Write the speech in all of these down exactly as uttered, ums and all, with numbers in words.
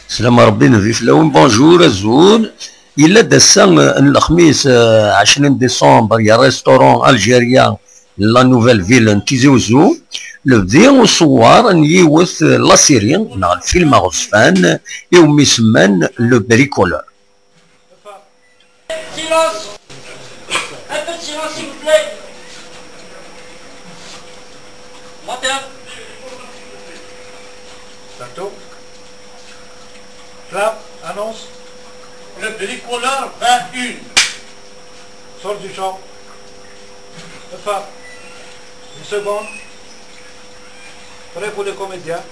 Slam Rebbi, nebdi fell-awen. Bonjour, azul. Yella-d ass-a, eh, n lexmis, eh, ɛecrin décembre, ya restaurant Algérie, la Nouvelle Ville n Tizi Ouzou, lebdi uṣewwer n yiwet, eh, la série neɣ lfilm aɣezfan iwumi semman Le Bricoleur. Silence. Un peu de silence, s'il vous plaît. Moteur. Plateau. Clap, annonce. Le bricoleur vingt et un. Sort du champ. Enfin, une seconde. Prêt pour les comédiens.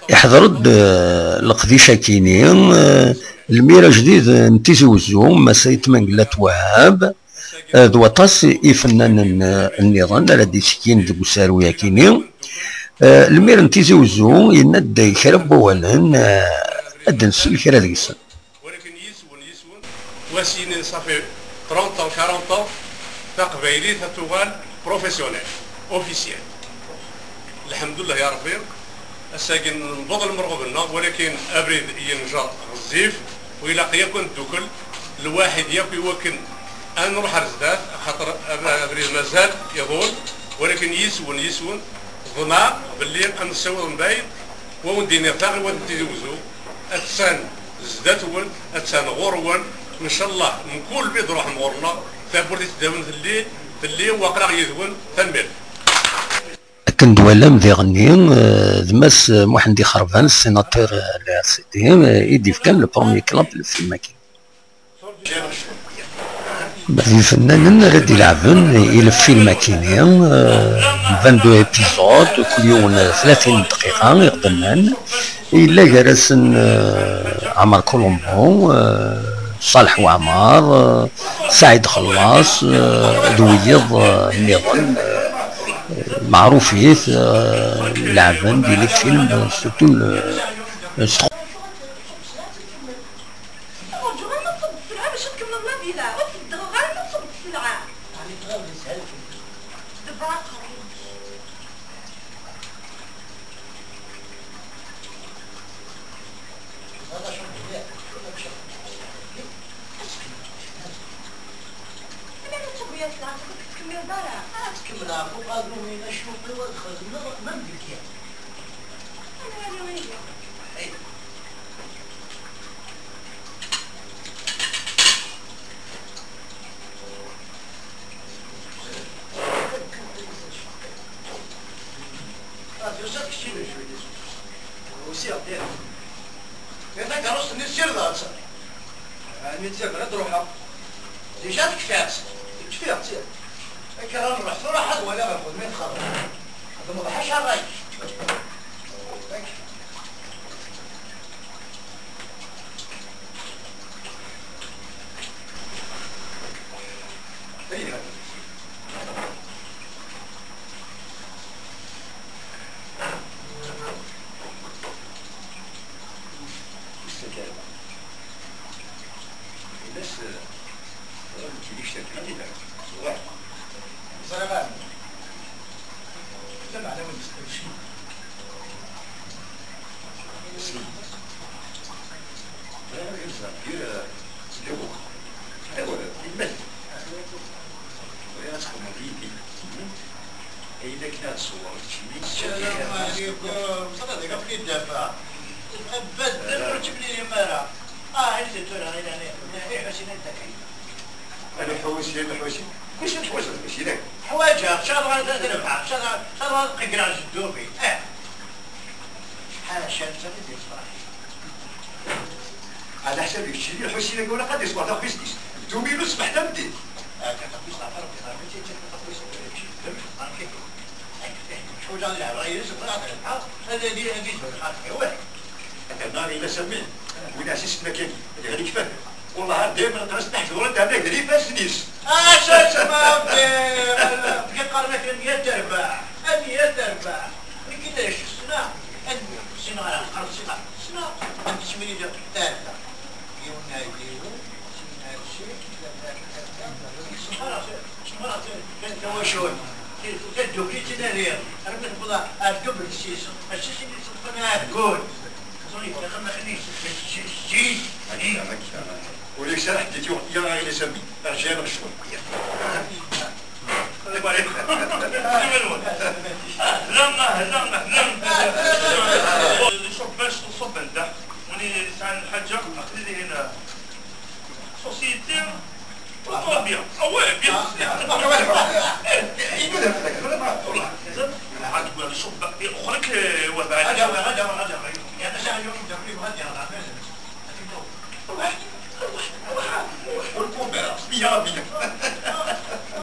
Iḥḍer-d, eh, leqdic-akini, eh, lmir ajdid n Tizi Wezzu, Mass Ayt Mengellat Wahab, eh, d waṭas ifennanen, eh, nniḍen ara d-isekkin deg usaru-yakini. Eh, lmir n Tizi Wezzu yenna-d kra n wawalen, eh, ad d-nsel kra deg-sen. Walakin yis-wen, yis-wen, wasin, ça fait trente ans, quarante ans, taqbaylit ad tuɣal professionnelle, officielle. Lḥemdullah ya Rebbi, ass-agi newweḍ lmerɣub-nneɣ, walakin abrid yenjer ɣezzif, u ilaq yakk ad neddukel lwaḥid yakk i wakken ad nruḥ ar zdat, axaṭer ab-, abrid mazal iḍul, walakin yis-wen, yis-wen, ḍemɛeɣ belli ad nessiweḍ mbayen, wa wen-d-iniɣ taɣiwant n Tizi Wezzu, attan zdat-wen, attan ɣur-wen, ncallah mkul mi d-truḥem ɣur-neɣ, tawwurt i teddawen telli, telli, u aql-aɣ yid-wen, tanemmirt. Akken d-twalam diɣenni, eh, d Mass Muḥend Ixerban, sénateur, eh, L R C D, eh, i d-ifkan le premier clap n lfilm-agi. D ifennanen ara d-ilɛben i lfilm-akini, eh, vingt-deux épisodes, kul yiwen tlatin dqiqa iɣ-d-nnan. Yella gar-asen, eh, Ɛmer Colombo, eh, Ṣaleḥ Waɛmer, eh, Saɛid Xellas, eh, d wiyiḍ, eh, nniḍen, eh, meɛrufit, eh, leɛben di les films, surtout le, le Rǧu arma tṣubb sselɛa bac ad tkemmleḍ la villa. Ur tbeddreḍ ara ma tṣubb sselɛa. Ɛni tɣileḍ yeshel fell-i? Debber aqerru-k. Ẓer acu n-, Ala ma tewwi-as leɛqel, ur tettkemmileḍ ara. Ad tkemmleɣ ɣef uqerru-nni, acnuqi-w ad xedmeɣ ma deg yiḍ. Ad nwali ihi. Ah, tusa-d keččini. Usiɣ-d. Takeṛṛust-nni ssirdeɣ-tt. Ɛni d tirga ad ruḥeɣ? Déjà tekfa-tt. Kfiɣ-tt. Akka ara nruḥ tura ad waliɣ lxedma i txerreb. Ad nḍeḥ acu ṛṛay. Ayha. Ines, eh, ẓriɣ ur ttili kečč akken i yella. Ẓriɣ. Lameɛna win yesqedcen. Bɣiɣ ad ẓreɣ yir, eh, lewqam. Awer, imal. Bɣiɣ ad txedmeḍ yid-i. Ayen akken ad tṣewwreḍ keččini. Sslam ɛlikum. Ẓriɣ deg akk-nni ddafa. Abaddel ur ttemlilim ara. Ah, ansi tura, ilani, ilani, Ḥusin, anta kan. Ala Ḥusin, Ḥusin. Kusi teḥwajeḍ Ḥusin, eh? Ḥwaǧeɣ, ccɣel ad, ad rebḥeɣ, ccɣel, ccɣel ad qeggreɣ jeddu-bi. Eh. Ḥaca, netta i d-yefraḥ. Ala ḥsab keččini, Ḥusin-agi ur ilaq ad yesweṛ taxbizt-is. Ddu-minu ṣṣbeḥ tameddit. Ah, taxbizt ɣef Ṛebbi, ɣer win tt-yettaken taxbizt, ɣer kiki. Ḥuza ad leɛbeɣ yid-s, bɣiɣ ad rebḥeɣ, ad, ad, ad yezhu lxaṭer-iw. Atan ɣer ila Sami, win ɛziz fell-ak-agi, ad iɣli kfan. Ur Dayma qqaren-as taḥjurt, terna gar ifassen-is. Acu tma bdiɣ? Tgiḍ qqaren-ak anya terbeḥ, anya terbeḥ. Nekk d acu ssneɣ? Ssneɣ ara, qqaren ssneɣ, ssneɣ. Ad tesmiri terbeḥ. Yiwen neɣ yiwen, sin neɣ sin, tlata neɣ tlata. Ssneɣ ara, ssneɣ ara tawacult. Tadukli ttnadiɣ. Armi tewweḍ ar dubel ssis. Ass-is i d-iṣeddfen aɛeggun. Ur yeksan ḥedd i t-yuɣen ya aɣilas a mmi, rǧiɣ cwiṭ. Ahlan, ahlan, ahlan. Nṣubb bac nṣubb anda. Win yesɛan lḥaǧa, aql-i dihin. Société. Tout va bien. Ah ouais, bien sûr. Lḥaǧa, nṣubb, uxrek, eh, wa baɛd. Hada, hada, hada. Hada, hada. Ruḥ, ruḥ, ruḥ, ruḥ. Ur kubara, ya Rabbi.